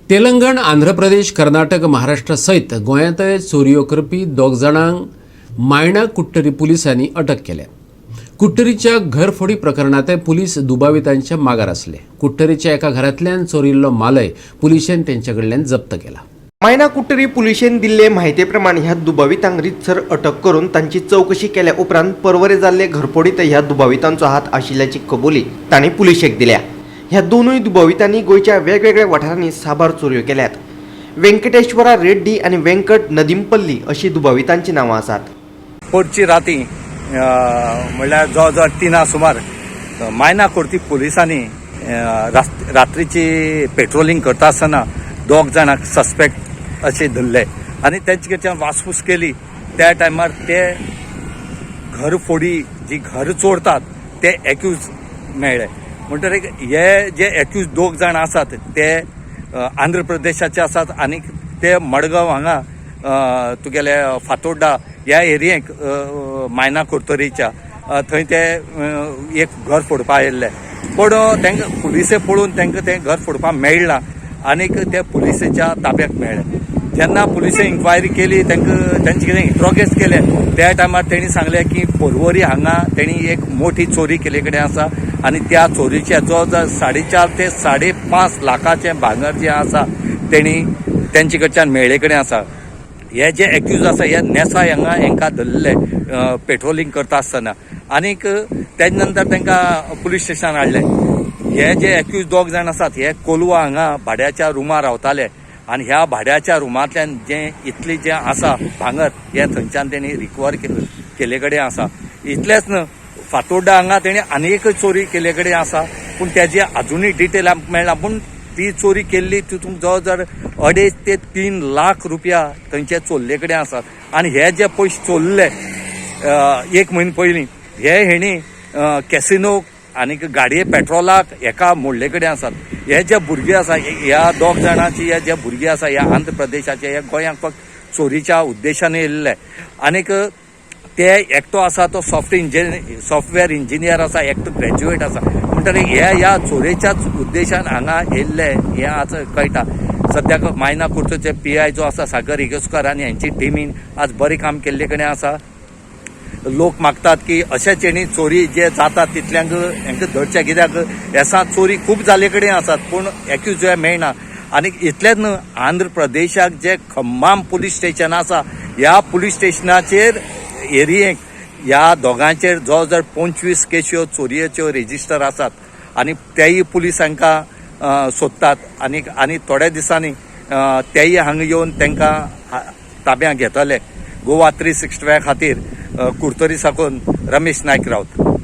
तेलंगण, आंध्र प्रदेश, कर्नाटक, महाराष्ट्र सयत गोंयांतय चोरयो करपी दोग जाणांक मायणा कुडटरी पुलिसांनी अटक केल्या. कुडटरीच्या घरफोडी प्रकरणांतय पुलीस दुबावितांच्या मागार आसले. कुडटरीच्या एका घरांतल्यान चोरिल्लो मालय पुलिशेन तेंच्या कडल्यान जप्त केला. मायना कुडटरी पुलिशेन दिल्ले म्हायती प्रमाण ह्या दुबावितांक रितसर अटक करून तांची चवकशी केल्या उपरांत परवरे जाल्ले घरफोडीत ह्या दुबावितांचो हात आशिल्ल्याची कबुली तांणी पुलिशेक दिल्या. ह्या दोनूय दुबावितांनी गोंयच्या वेगवेगळ्या वाठारांनी साबार चोरयो केल्यात. व्यंकटेश्वरा रेड्डी आनी व्यंकट नदीमपल्ली अशी दुबावितांची नांवां आसात. परची राती म्हणल्यार जवळ जवळ 3 सुमार मायना कुर्ती पुलिसांनी रात्रीची पेट्रोलिंग करता आसतना दोग जाणांक सस्पेक्ट अशे धरले आनी तेंचे कडच्यान वासपूस केली. त्या टायमार ते घरफोडी जी घर चोरतात ते एक्यूज मेळ्ळे. म्हणटकीर हे जे एक्यूज दोग जाण आसात ते आंध्र प्रदेशाचे आसात आनी ते मडगांव हांगा तुगेले फातोड्डा ह्या एरियेक मायना कुडतरीच्या थंय ते एक घर फोडपा आयिल्ले, पूण तांकां पुलिसे पळोवन तांकां तें घर फोडपाक मेळना आनीक ते पुलिसेच्या ताब्याक मेळ्ळे. जेन्ना पुलिसे इन्क्वायरी केली, तांकां तेंचे कितें इंट्रोगेट केलें, त्या टायमार तेणी सांगलें की परवरी हांगा तेणी एक मोठी चोरी केल्ले कडेन आसा आनी त्या चोरीचे जवळ जवळ 4.5 ते 5.5 लाखाचें भांगर जें आसा तेणी तेंचे कडच्यान मेळ्ळे कडेन आसा. हे जे एक्यूज आसा हे नेसाय हांगा हेंकां धरले पेट्रोलिंग करता आसतना आनीक तेजे नंतर तांकां पुलीस स्टेशनार हाडले. हे जे एक्यूज दोग जाण आसात हे कोलवा हांगा भाड्याच्या रुमार रावताले आनी ह्या भाड्याच्या रुमांतल्यान जें इतली जें आसा भांगर हें थंयच्यान तेणी रिकवर केल्ले कडेन आसा. इतलेंच न्हय, फातोड्डा हांगा तेणी आनी एक चोरी केल्ले कडेन आसा, पूण तेजी आजुनूय डिटेल आमकां मेळना. पूण ती चोरी केल्ली तितूंत जवळ जवळ 2.5 ते 3 लाख रुपया थंयचे चोरले कडेन आसात. आनी हे जे पयशे चोरले एक म्हयनो पयलीं हे हेणी कॅसिनो आनी गाडये पेट्रोलाक हेका मोडले कडेन आसात. हे जे भुरगे आसा, ह्या दोग जाणांची हे जे भुरगे आसा ह्या आंध्र प्रदेशाचे, हे गोंयांक फक्त चोरीच्या उद्देशान येयल्ले. आनीक ते एकटो आसा तो सॉफ्टवेअर इंजिनियर आसा, एकटो ग्रॅज्युएट आसा. म्हणटकीर हे ह्या चोरयेच्याच उद्देशान हांगा येयल्ले हें आज कळटा. सद्याक मायना कुडचडचे पीआय जो आसा सागर इगोस्कर आनी हेंची टिमीन आज बरें काम केल्ले कडेन आसा. लोक मागतात की अशेच हेणी चोरी जे जातात तितल्यांक हेंकां धरचें, कित्याक हेसा चोरी खूब जाल्ले कडेन आसात पूण एक्यूज मेळना. आनी इतलेंच न्हय, आंध्र प्रदेशाक जे खम्माम पुलीस स्टेशन आसा ह्या पुलीस स्टेशनाचेर एरियेक ह्या दोगांचेर जवळ जवळ 25 केश्यो चोरयेच्यो रेजिस्टर आसात आनी तेय पुलीस हांकां सोदतात आनी आनी थोड्या दिसांनी तेय हांगा येवन तांकां ताब्यांत घेतले. गोवा 365 खातीर कुडतरी साकून रमेश नायक राऊत.